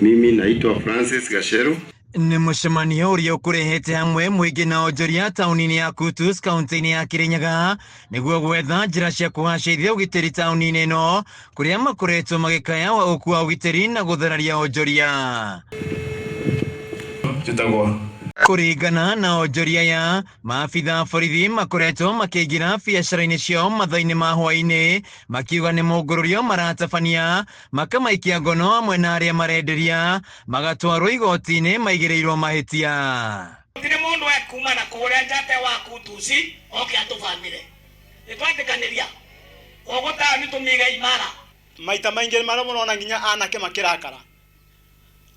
Mimi naitwa Francis Gasheru. Nĩ mũcemanio ũrĩa ũkũrehete hamwe mũingĩ na onjoria taũni-inĩ ya Kutus kaunti-inĩ ya Kirinyaga nĩguo gwetha njĩra cia kũgacĩrithia ũgitĩri taũni-inĩ ĩno kũrĩa makoretwo magĩkaya wa ũku wa ũgitĩri na gũthararia onjoria. Njĩtagwo Kũringana na onjoria aya, maabitha a borithi makoretwo makĩingĩra biacara-inĩ ciao mathaa-inĩ ma hwaĩ-inĩ makiuga nĩ mũngũrũrio maratabania makamaikia ngono hamwe na arĩa marenderia magatwarwo igoti-inĩ maigĩrĩirwo mahĩtia. Gũtirĩ mũndũ ekuma na kũrĩa njate wa Kutusi oke atũbamire. Nĩtwetĩkanĩria koguo taũni tũmĩige imara. Maita maingĩ marĩa mũrona nginya anake makĩrakara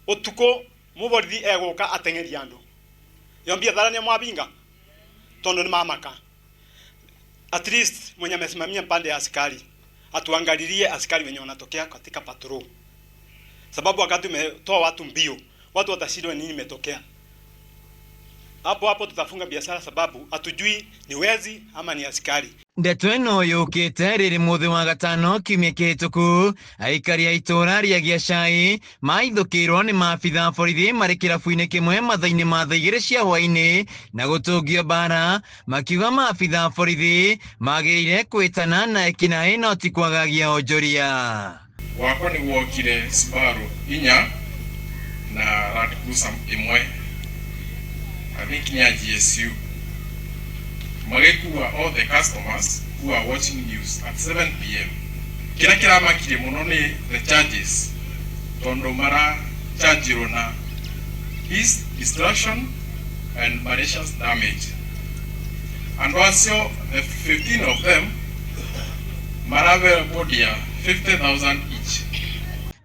ũtukũ mũborithi egũka ateng'eria andũ yo biathara nĩ mwabinga tondũ nĩ mamaka. At least mwenye amesimamia pande ya askari atuangalilie askari wenye wanatokea katika patrol, sababu wakati umetoa watu mbio, watu watashindwa nini imetokea hapo hapo. Tutafunga biashara sababu hatujui ni wezi ama ni askari. Ndeto ĩno yũkĩte rĩrĩ mũthĩ wa gatano kiumia kĩhĩtũku aikari a itũũra rĩa Gĩacai maithũkĩirwo nĩ maabitha a borithi marĩ kĩrabu-inĩ kĩmwe mathaa-inĩ ma thaa igĩrĩ cia hwaĩ-inĩ na gũtũngio mbara makiuga maabitha a borithi magĩrĩire kwĩtana na ekinaĩ no ti kwagagia onjoria. Wakwa nĩ wokire Subaru inya na Land Cruiser ĩmwe, I think nĩ ya GSU, magĩkua all the customers who are watching news at 7 p.m. Kĩrĩa kĩramakirie mũno nĩ the charges, tondũ mara chargirwo na peace destruction and malicious damage. Andũ acio, the 15 of them, marabeo bond ya 50,000 each.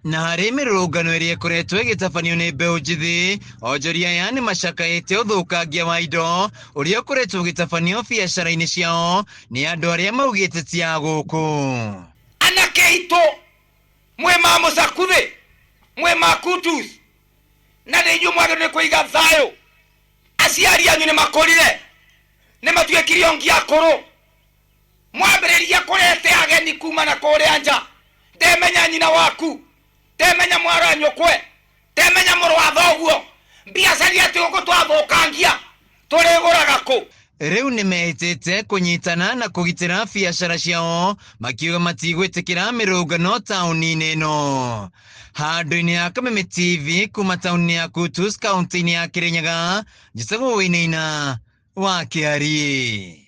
Na harĩ mĩrũrũngano ĩrĩa ĩkoretwo ĩgĩtabanio nĩ mbeũ njĩthĩ, onjoria aya nĩ macakaĩte ũthũkangia wa indo ũrĩa ũkoretwo ũgĩtabanio biacara-inĩ ciao nĩ andũ arĩa maugĩte ti a gũkũ. Anake aitũ mwĩ ma mũcakuthĩ, mwĩ ma Kutus, na nĩ inyuĩ mwagĩrĩirwo nĩ kũiga thayũ. Aciari anyu nĩ makũrire, nĩ matuĩkire ongi akũrũ, mwambĩrĩria kũrete ageni kuma na kũrĩa nja. Ndemenya nyina waku, ndemenya mwara wa nyũkwe, ndemenya mũrũ wa thoguo. Mbiacaria atĩ gũkũ twathũkangia tũrĩgũraga kũ? Rĩu nĩ mehĩtĩte kũnyitana na kũgitĩra biacara ciao makiuga matigwĩtĩkĩra mĩrũngano taũni-inĩ ĩno. Handũ-inĩ ha Kameme TV kuma taũni ya Kutus kaunti-inĩ ya Kirinyaga, njĩtagwo Wainaina wa Kĩari.